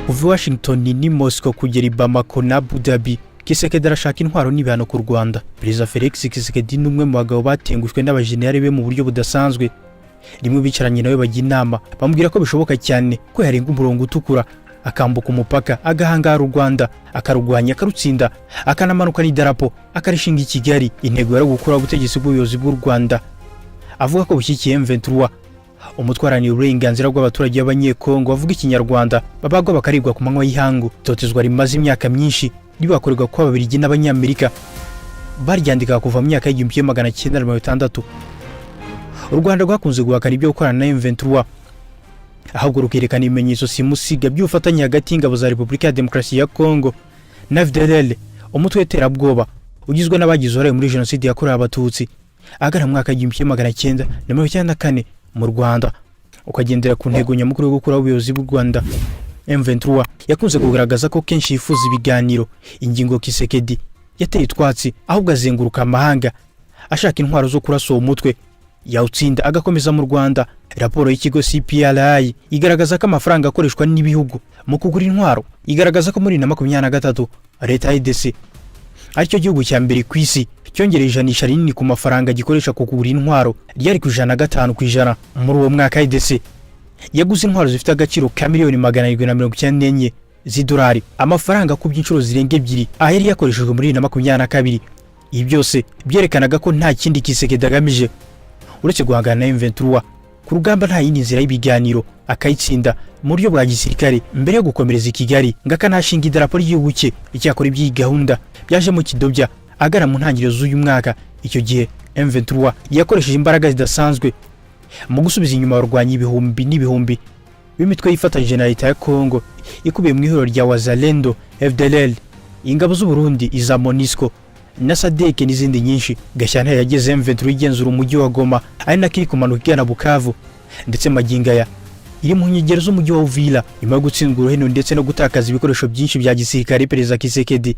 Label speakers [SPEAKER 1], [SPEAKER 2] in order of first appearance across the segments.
[SPEAKER 1] Kuva i Washington ni Moscow kugera i Bamako na Abu Dhabi, Tshisekedi arashaka intwaro n'ibihano ku Rwanda. Perezida Felix Tshisekedi ni umwe mu bagabo batengushwe n'abajenerali be mu buryo budasanzwe. Rimwe bicaranye nawe bajya inama, bamubwira ko bishoboka cyane ko yarenga umurongo utukura, akambuka umupaka, agahangara u Rwanda, akarurwanya, akarutsinda, akanamanuka n'idarapo akarishinga i Kigali. Intego yari gukuraho ubutegetsi bw'ubuyobozi bw'u Rwanda avuga ko bushyigikiye M23, umutwe uharanira uburenganzira bw'abaturage b'Abanyekongo bavuga Ikinyarwanda, babagwa bakaribwa ku manywa y'ihangu. Itotezwa rimaze imyaka myinshi ribakorerwa ko Ababiligi n'Abanyamerika baryandikaga kuva mu myaka y'1960. U Rwanda rwakunze guhakana ibyo gukorana na M23, ahubwo rukerekana ibimenyetso simusiga by'ubufatanye hagati y'ingabo za Repubulika ya Demokarasi ya Kongo na FDLR, umutwe w'iterabwoba ugizwe n'abagize uruhare muri Jenoside yakorewe Abatutsi ahagana mu mwaka w'1994 mu Rwanda, ukagendera ku ntego nyamukuru yo gukuraho ubuyobozi bw'u Rwanda. M23 yakunze kugaragaza ko kenshi yifuza ibiganiro, ingingo Tshisekedi yateye utwatsi, ahubwo azenguruka amahanga ashaka intwaro zo kurasa uwo mutwe, yawutsinda agakomeza mu Rwanda. Raporo y'ikigo CPRI igaragaza ko amafaranga akoreshwa n'ibihugu mu kugura intwaro, igaragaza ko muri 2023 leta ya RDC aricyo gihugu cya mbere ku isi cyongereye ijanisha rinini ku mafaranga gikoresha ku kugura intwaro, ryari ku 105%. Muri uwo mwaka RDC yaguze intwaro zifite agaciro ka miliyoni 794 z'idolari, amafaranga akubye inshuro zirenga ebyiri aho yari yakoreshejwe muri 2022. Ibi byose byerekanaga ko nta kindi Tshisekedi agamije uretse guhangana na M23 ku rugamba, nta yindi nzira y'ibiganiro, akayitsinda mu buryo bwa gisirikare mbere yo gukomereza i Kigali ngo akanashinga idarapo ry'igihugu cye. Icyakora iby'iyi gahunda byajemo kidobya agana mu ntangiriro z'uyu mwaka. Icyo gihe M23 yakoresheje imbaraga zidasanzwe mu gusubiza inyuma abarwanyi ibihumbi n'ibihumbi b'imitwe yifatanyije na leta ya Congo ikubiye mu ihuriro rya Wazalendo, FDLR, ingabo z'u Burundi, iza MONUSCO na SADC n'izindi nyinshi. Gashyantare yageze M23 igenzura umujyi wa Goma, ari nako iri kumanuka igana Bukavu, ndetse magingo aya iri mu nkengero z'umujyi wa Uvira. Nyuma yo gutsindwa uruhenu ndetse no gutakaza ibikoresho byinshi bya gisirikare, Perezida Tshisekedi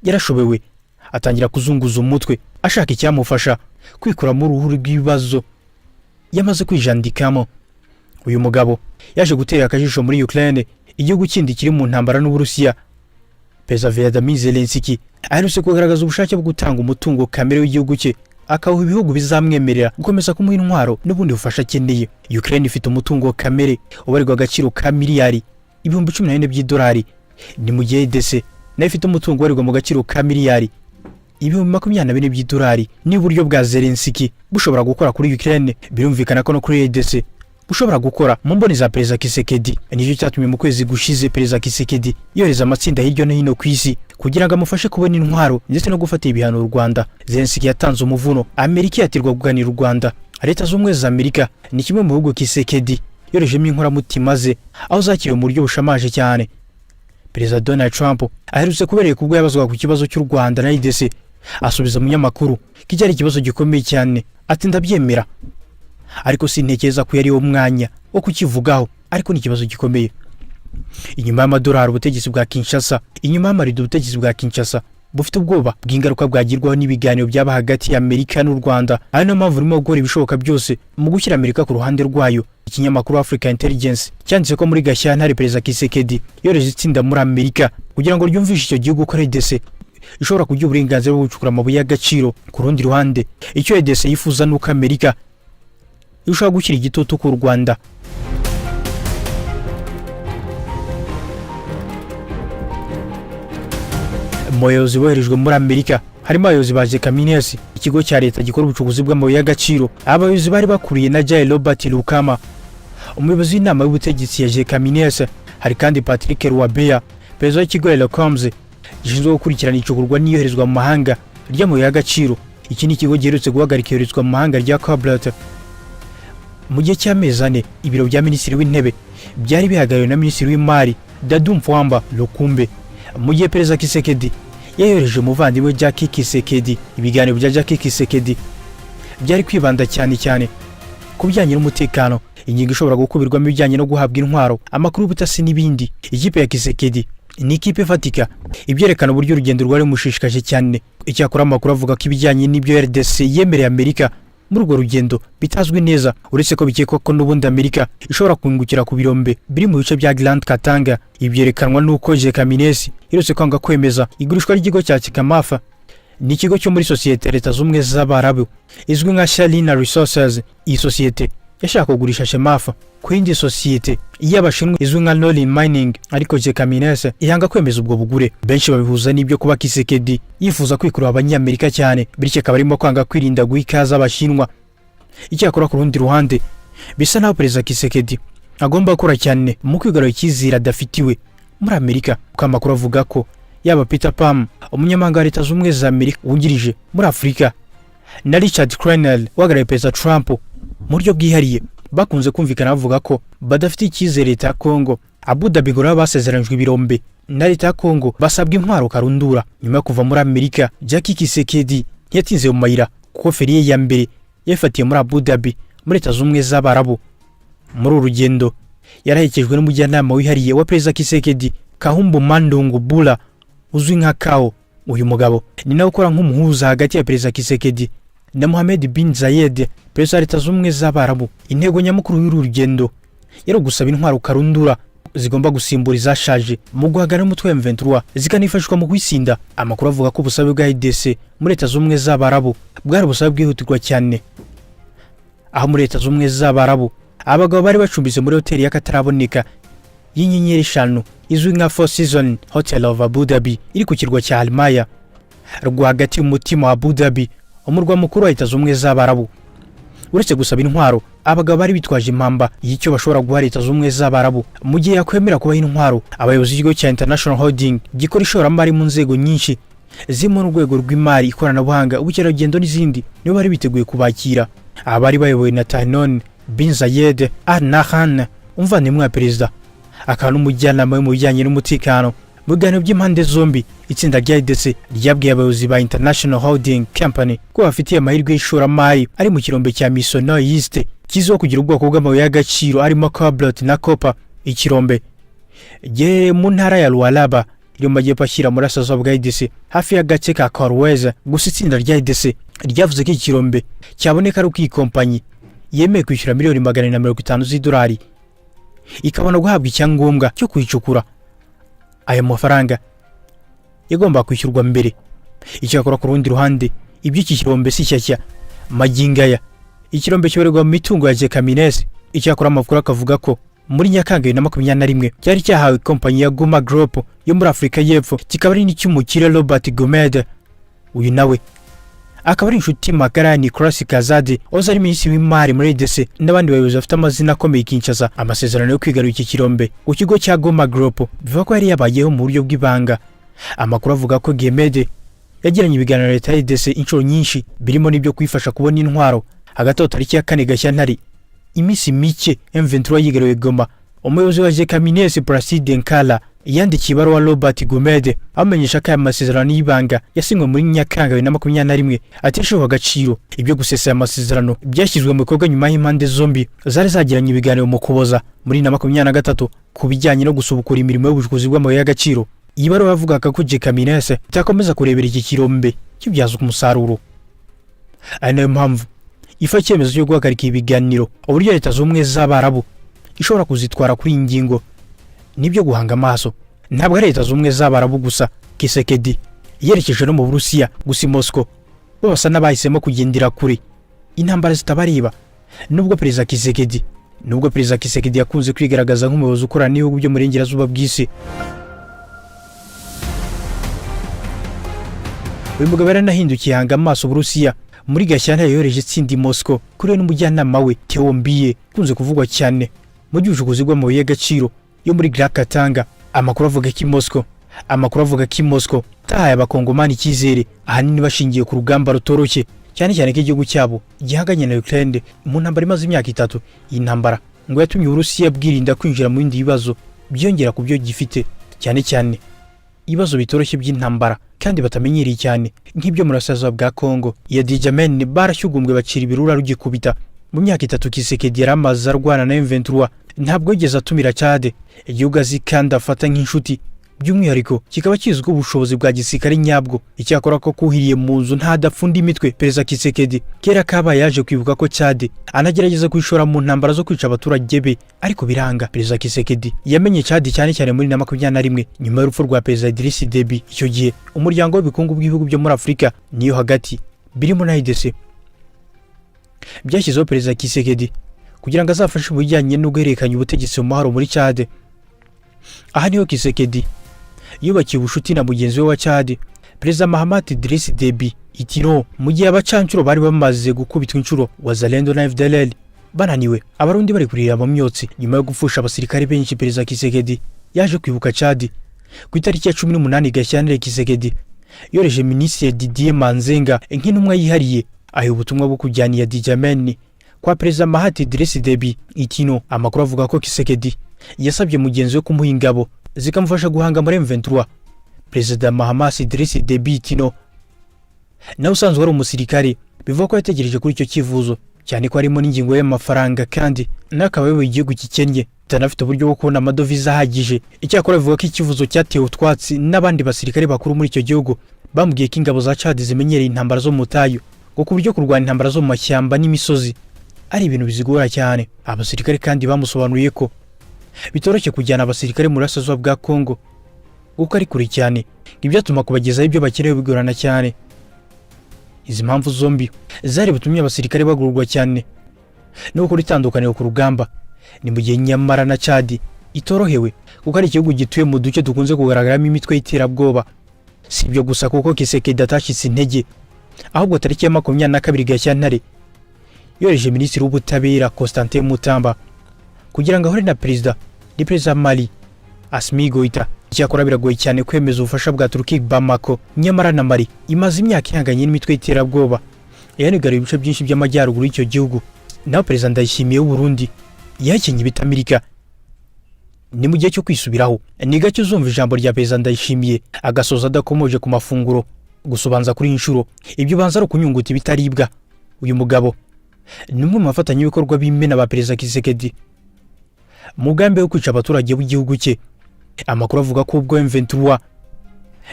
[SPEAKER 1] yarashobewe, atangira kuzunguza umutwe ashaka icyamufasha kwikuramo uruhu rw'ibibazo yamaze kwijandikamo. Uyu mugabo yaje gutera akajisho muri Ukraine, igihugu kindi kiri mu ntambara n'Uburusiya. Perezida Volodymyr Zelensky aherutse kugaragaza ubushake bwo gutanga umutungo kamere w'igihugu cye, akawuha ibihugu bizamwemerera gukomeza kumuha intwaro n'ubundi bufasha akeneye. Ukraine ifite umutungo kamere ubarirwa agaciro ka miliyari 14,000 by'idolari, ni mu gihe RDC nayo ifite umutungo ubarirwa mu gaciro ka miliyari 24,000 by'idolari. N'uburyo bwa Zelensky bushobora gukora kuri Ukraine, birumvikana ko no kuri RDC bushobora gukora mu mboni za Perezida Tshisekedi. Nicyo cyatumye mu kwezi gushize Perezida Tshisekedi yohereza amatsinda hirya no hino ku isi kugira ngo amufashe kubona intwaro ndetse no gufata ibihano u Rwanda. Zelensky yatanze umuvuno, Amerika yatirwa kuganira u Rwanda. Leta z'Ubumwe za Amerika ni kimwe mu bihugu Tshisekedi yorejemo inkoramutima ze, aho zakiriwe mu buryo bushamaje cyane. Perezida Donald Trump aherutse kubereka ubwo yabazwaga ku kibazo cy'u Rwanda na RDC, asubiza umunyamakuru ko iki ari ikibazo gikomeye cyane, ati: "Ndabyemera, ariko sintekereza ko yari wo mwanya wo kukivugaho, ariko ni ikibazo gikomeye." Inyuma y'amadolari ubutegetsi bwa Kinshasa, inyuma y'amarido, ubutegetsi bwa Kinshasa bufite ubwoba bw'ingaruka bwagirwaho n'ibiganiro byaba hagati ya Amerika n'u Rwanda, ari nayo mpamvu urimo gukora ibishoboka byose mu gushyira Amerika ku ruhande rwayo. Ikinyamakuru Africa Intelligence cyanditse ko muri Gashyantare Perezida Tshisekedi yohereje itsinda muri Amerika kugira ngo ryumvishe icyo gihugu ko RDC ishobora kugira uburenganzira bwo gucukura amabuye y'agaciro. Ku rundi ruhande, icyo RDC yifuza ni uko Amerika irushaho gushyira igitutu ku Rwanda. Mu bayobozi boherejwe muri Amerika harimo abayobozi ba Gécamines, ikigo cya leta gikora ubucukuzi bw'amabuye y'agaciro. Abayobozi bari bakuriye na Jay Robert Lukama, umuyobozi w'inama y'ubutegetsi ya Gécamines. Hari kandi Patrick Luabea, perezida w'ikigo Elocoms gishinzwe gukurikirana icukurwa n'iyoherezwa mu mahanga ry'amabuye y'agaciro. Iki ni ikigo giherutse guhagarika iyoherezwa mu mahanga rya cobalt mu gihe cy'amezi 4. Ibiro bya minisitiri w'intebe byari bihagarariwe na minisitiri w'imari Dadu Mfwamba Lukumbe, mu gihe Perezida Tshisekedi yayohereje umuvandimwe Jackie Tshisekedi. Ibiganiro bya Jackie Tshisekedi byari kwibanda cyane cyane ku bijyanye n'umutekano, ingingo ishobora gukubirwamo ibijyanye no guhabwa intwaro, amakuru y'ubutasi n'ibindi. Ikipe ya Tshisekedi ni ikipe ifatika, ibyerekana uburyo urugendo rwari rumushishikaje cyane. Icyakora amakuru avuga ko ibijyanye n'ibyo RDC yemereye Amerika Muri urwo rugendo bitazwi neza, uretse ko bikekwa ko n'ubundi Amerika ishobora kungukira ku birombe biri mu bice bya Grand Katanga. Ibi byerekanwa n'uko Gécamines iherutse kwanga kwemeza igurishwa ry'ikigo cya Chemaf, ni ikigo cyo muri sosiyete ya Leta Z'Ubumwe z'Abarabu izwi nka Sharina Resources. Iyi sosiyete yashaka kugurisha Chemaf ku yindi sosiyete y'Abashinwa izwi nka Nolin Mining, ariko Gécamines yanga kwemeza ubwo bugure. Benshi babihuza n'ibyo kuba Tshisekedi yifuza kwikurura Abanyamerika cyane, bityo akaba arimo kwanga kwirinda guha ikaze Abashinwa. Icyakora ku rundi ruhande, bisa naho Perezida Tshisekedi agomba gukora cyane mu kwigarurira icyizere adafitiwe muri Amerika, kuko amakuru avuga ko yaba Peter Pham, umunyamabanga wa Leta Z'Ubumwe za Amerika wungirije muri Afurika, na Richard Grenell uhagarariye Perezida Trump mu buryo bwihariye, bakunze kumvikana bavuga ko badafite icyizere leta ya Congo. Abu Dhabi ngo nabo basezeranyijwe ibirombe na leta ya Congo, basabwa intwaro karundura. Nyuma yo kuva muri Amerika, Jackie Tshisekedi ntiyatinze mu mayira, kuko feri ye ya mbere yayifatiye muri Abu Dhabi muri Leta Z'Ubumwe z'Abarabu. Muri uru rugendo yarahekejwe n'umujyanama wihariye wa Perezida Tshisekedi, Kahumbu Mandungu Bula uzwi nka Kao. Uyu mugabo ni nawe ukora nk'umuhuza hagati ya Perezida Tshisekedi na Mohamed bin Zayed, perezida wa Leta Z'Ubumwe z'Abarabu. Intego nyamukuru y'uru rugendo yari ugusaba intwaro karundura zigomba gusimbura izashaje mu guhangana n'umutwe wa M23, zikanifashishwa mu kwisinda. Amakuru avuga ko ubusabe bwa RDC muri Leta Z'Ubumwe z'Abarabu bwari ubusabe bwihutirwa cyane. Aho muri Leta Z'Ubumwe z'Abarabu, abagabo bari bacumbitse muri hoteli y'akataraboneka y'inyenyeri eshanu izwi nka Four Seasons Hotel of Abu Dhabi, iri ku kirwa cya Al Maryah rwagati mu mutima wa Abu Dhabi, umurwa mukuru wa Leta Z'Ubumwe z'Abarabu. Uretse gusaba intwaro, abagabo bari bitwaje impamba y'icyo bashobora guha Leta Z'Ubumwe z'Abarabu mu gihe yakwemera kubaha intwaro. Abayobozi b'ikigo cya International Holding gikora ishoramari mu nzego nyinshi zirimo n'urwego rw'imari, ikoranabuhanga, ubukerarugendo n'izindi, nibo bari biteguye kubakira. Aba bari bayobowe na Tahnoon bin Zayed Al Nahyan, umuvandimwe wa perezida akaba n'umujyanama we mu bijyanye n'umutekano. Mu biganiro by'impande zombi, itsinda rya RDC ryabwiye abayobozi ba International Holding Company ko bafitiye amahirwe y'ishoramari ari mu kirombe cya Misono East, kizwiho kugira ubwoko bw'amabuye y'agaciro arimo cobalt na copper. Ikirombe giherereye mu ntara ya Lualaba iri mu majyepfo ashyira murasirazuba bwa RDC, hafi y'agace ka Kolwezi. Gusa itsinda rya RDC ryavuze ko iki kirombe cyaboneka ari uko iyi kompanyi yemeye kwishyura miliyoni 450 z'idolari, ikabona guhabwa icyangombwa cyo kuyicukura. Aya mafaranga yagomba kwishyurwa mbere. Icyakora ku rundi ruhande, iby'iki kirombe si shyashya. Magingo aya ikirombe kibarirwa mu mitungo ya Gécamines. Icyakora amakuru akavuga ko muri Nyakanga 2021 cyari cyahawe kompanyi ya Guma Group yo muri Afurika y'Epfo, kikaba ari n'icy'umukire Robert Gumede. Uyu nawe akaba ari inshuti magara ya Nicolas Kazadi wahoze ari minisitiri w'imari muri RDC n'abandi bayobozi bafite amazina akomeye i Kinshasa. Amasezerano yo kwigarurira iki kirombe ku kigo cya Goma Group bivuga ko yari yabayeho mu buryo bw'ibanga. Amakuru avuga ko Gumede yagiranye ibiganiro na leta ya RDC inshuro nyinshi, birimo n'ibyo kuyifasha kubona intwaro. Hagati aho, tariki ya 4 Gashyantare, iminsi mike M23 yigaruriye Goma, umuyobozi wa Gécamines Placide Nkala yandikiye ibaruwa Robert Gumede amumenyesha ko aya masezerano y'ibanga yasinywe muri Nyakanga 2021 ateshejwe agaciro. Ibyo gusesa aya masezerano byashyizwe mu bikorwa nyuma y'impande zombi zari zagiranye ibiganiro mu Kuboza muri 2023 ku bijyanye no gusubukura imirimo y'ubucukuzi bw'amabuye y'agaciro. Iyi baruwa yavugaga ko Gécamines itakomeza kurebera iki kirombe kibyazwa umusaruro, ari nayo mpamvu ifa icyemezo cyo guhagarika ibiganiro. Uburyo Leta Z'Ubumwe z'Abarabu ishobora kuzitwara kuri iyi ngingo nibyo guhanga amaso. Ntabwo ari Leta Z'Ubumwe z'Abarabu gusa, Tshisekedi yerekeje no mu Burusiya. Gusa i Moscow bo basa n'abahisemo kugendera kure intambara zitabareba. Nubwo Perezida Tshisekedi yakunze kwigaragaza nk'umuyobozi ukorana n'ibihugu byo mu burengerazuba bw'isi, uyu mugabo yaranahindukiye yanga amaso Uburusiya. Muri Gashyantare yohereje itsinda i Moscow kuri we n'umujyanama we Theo Mbiye, ukunze kuvugwa cyane mu by'ubucukuzi bw'amabuye y'agaciro yo muri Grand Katanga. Amakuru avuga ko i Moscow tahaye Abakongomani icyizere, ahanini bashingiye ku rugamba rutoroshye, cyane cyane ko igihugu cyabo gihanganye na Ukraine mu ntambara imaze imyaka 3. Iyi ntambara ngo yatumye Uburusiya bwirinda kwinjira mu bindi bibazo byiyongera ku byo gifite, cyane cyane ibibazo bitoroshye by'intambara kandi batamenyereye cyane nk'ibyo mu burasirazuba bwa Congo. Ya Idi Amin barashyugumbwe bacira ibirura rugikubita. Mu myaka 3 Tshisekedi yari amaze arwana na M23, ntabwo yigeze atumira Chad, igihugu azi kandi afata nk'inshuti. By'umwihariko kikaba kizwiho ubushobozi bwa gisirikare nyabwo. Icyakora ko kuhiriye mu nzu ntadapfunda imitwe, Perezida Tshisekedi kera kabaye yaje kwibuka ko Chad anagerageza kwishora mu ntambara zo kwica abaturage be, ariko biranga. Perezida Tshisekedi yamenye Chad cyane cyane muri 2021, nyuma y'urupfu rwa Perezida Idriss Deby. Icyo gihe umuryango w'ibikungu bw'ibihugu byo muri Afurika niyo hagati, birimo na EAC, byashyizeho Perezida Tshisekedi kugira ngo azafashe mu bijyanye no guhererekanya ubutegetsi mu mahoro muri Chad. Aha niho Tshisekedi yubakiye ubucuti na mugenzi we wa Chad, Perezida Mahamat Idriss Deby Itno, mu gihe abacancuro bari bamaze gukubitwa inshuro, Wazalendo na FDLR bananiwe, Abarundi bari kurira mu myotsi nyuma yo gupfusha abasirikare benshi. Perezida Tshisekedi yaje kwibuka Chad. Ku itariki ya 18 Gashyantare, Tshisekedi yohereje Minisitiri Didier Manzenga nk'intumwa yihariye, aha ubutumwa bwo kujyana N'Djamena kwa Perezida Mahamat Idriss Deby Itno. Amakuru avuga ko Tshisekedi yasabye mugenzi we kumuha ingabo zikamufasha guhanga muri M23. Perezida Mahamat Idriss Deby Itno nawe usanzwe ari umusirikare, bivuga ko yategereje kuri icyo cyifuzo, cyane ko harimo n'ingingo y'amafaranga, kandi nawe akaba ayoboye igihugu gikennye, kitanafite uburyo bwo kubona amadovize ahagije. Icyakora bivuga ko icyifuzo cyatewe utwatsi n'abandi basirikare bakuru muri icyo gihugu, bamubwiye ko ingabo za Chad zimenyereye intambara zo mu butayu, ngo ku buryo kurwana intambara zo mu mashyamba n'imisozi ari ibintu bizigora cyane. Abasirikare kandi bamusobanuriye ko bitoroshye kujyana abasirikare mu burasirazuba bwa Congo kuko ari kure cyane, ibyatuma kubagezaho ibyo bakeneye bigorana cyane. Izi mpamvu zombi zari butumye abasirikare bagurwa cyane no gukora itandukaniro ku rugamba. Ni mu gihe nyamara na Chad itorohewe, kuko ari igihugu gituye mu duce dukunze kugaragaramo imitwe y'iterabwoba. Si ibyo gusa, kuko Tshisekedi atacitse intege, ahubwo tariki ya 22 Gashyantare yohereje Minisitiri w'Ubutabera Constantin Mutamba kugira ngo ahure na perezida Mali Assimi Goita. Icyakora biragoye cyane kwemeza ubufasha bwa Turuki Bamako, nyamara na Mali imaze imyaka ihanganye n'imitwe y'iterabwoba yanigaruye ibice byinshi by'amajyaruguru y'icyo gihugu. Naho Perezida Ndayishimiye w'u Burundi yakenye ibitamirika. Ni mu gihe cyo kwisubiraho. Ni gake uzumva ijambo rya Perezida Ndayishimiye agasoza adakomoje ku mafunguro. Gusa ubanza kuri iyi nshuro ibyo ubanza ari ukunyunguta ibitaribwa. Uyu mugabo ni umwe mu bafatanyabikorwa b'imena ba Perezida Tshisekedi mu mugambi wo kwica abaturage b'igihugu cye. Amakuru avuga ko ubwo M23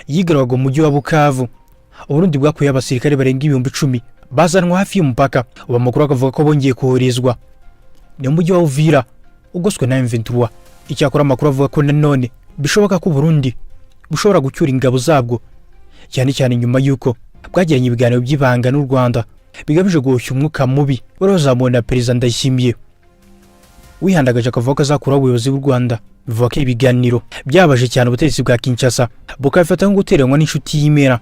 [SPEAKER 1] yigaruraga umujyi wa Bukavu, Uburundi bwakuye abasirikare barenga 10,000 bazanwa hafi y'umupaka. Ubu amakuru akavuga ko bongeye koherezwa ni umujyi wa Uvira ugoswe na M23. Icyakora amakuru avuga ko nanone bishoboka ko Burundi bushobora gucyura ingabo zabwo, cyane cyane nyuma y'uko bwagiranye ibiganiro by'ibanga n'u Rwanda bigamije guhoshya umwuka mubi wari wazamuwe na Perezida Ndayishimiye, wihandagaje akavuga ko azakuraho ubuyobozi bw'u Rwanda. Bivuga ko ibiganiro byabaje cyane ubutegetsi bwa Kinshasa, bukabifata nko guteranwa n'inshuti y'imena.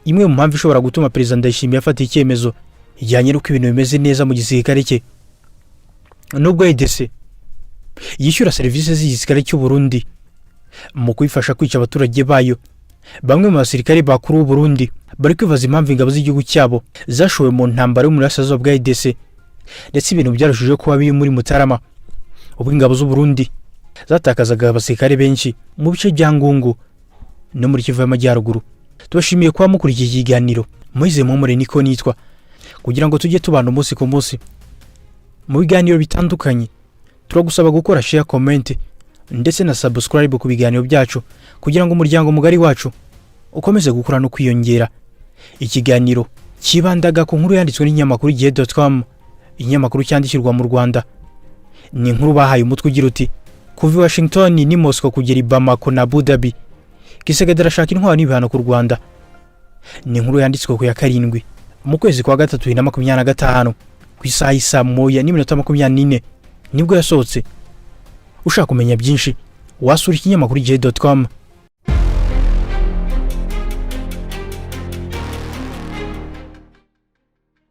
[SPEAKER 1] Imwe mu mpamvu ishobora gutuma Perezida Ndayishimiye afata icyemezo ijyanye n'uko ibintu bimeze neza mu gisirikare cye. Nubwo EAC yishyura serivisi z'igisirikare cy'u Burundi mu kuyifasha kwica abaturage bayo, bamwe mu basirikare bakuru b'u Burundi bari kwibaza impamvu ingabo z'igihugu cyabo zashowe mu ntambara yo mu burasirazuba bwa EAC, ndetse ibintu byarushijeho kuba biri muri Mutarama, ubwo ingabo z'u Burundi zatakazaga abasirikare benshi mu bice bya Ngungu no muri Kivu y'Amajyaruguru. Tubashimiye kuba mukurikiye ikiganiro. Moise Mumure niko nitwa. Kugira ngo tujye tubana umunsi ku munsi mu biganiro bitandukanye, turagusaba gukora share, comment ndetse na subscribe ku biganiro byacu, kugira ngo umuryango mugari wacu ukomeze gukura no kwiyongera. Ikiganiro kibandaga ku nkuru yanditswe n'inyamakuru igihe.com, ikinyamakuru cyandikirwa mu Rwanda. Ni inkuru bahaye umutwe ugira uti: "Kuva i Washington ni Moscow kugera i Bamako na Abu Dhabi, Tshisekedi arashaka intwaro n'ibihano ku Rwanda." Ni inkuru yanditswe ku ya 7 mu kwezi kwa gatatu 2025, ku isaha y'isaa 1:44 nibwo yasohotse. Ushaka kumenya byinshi wasura ikinyamakuru igihe.com.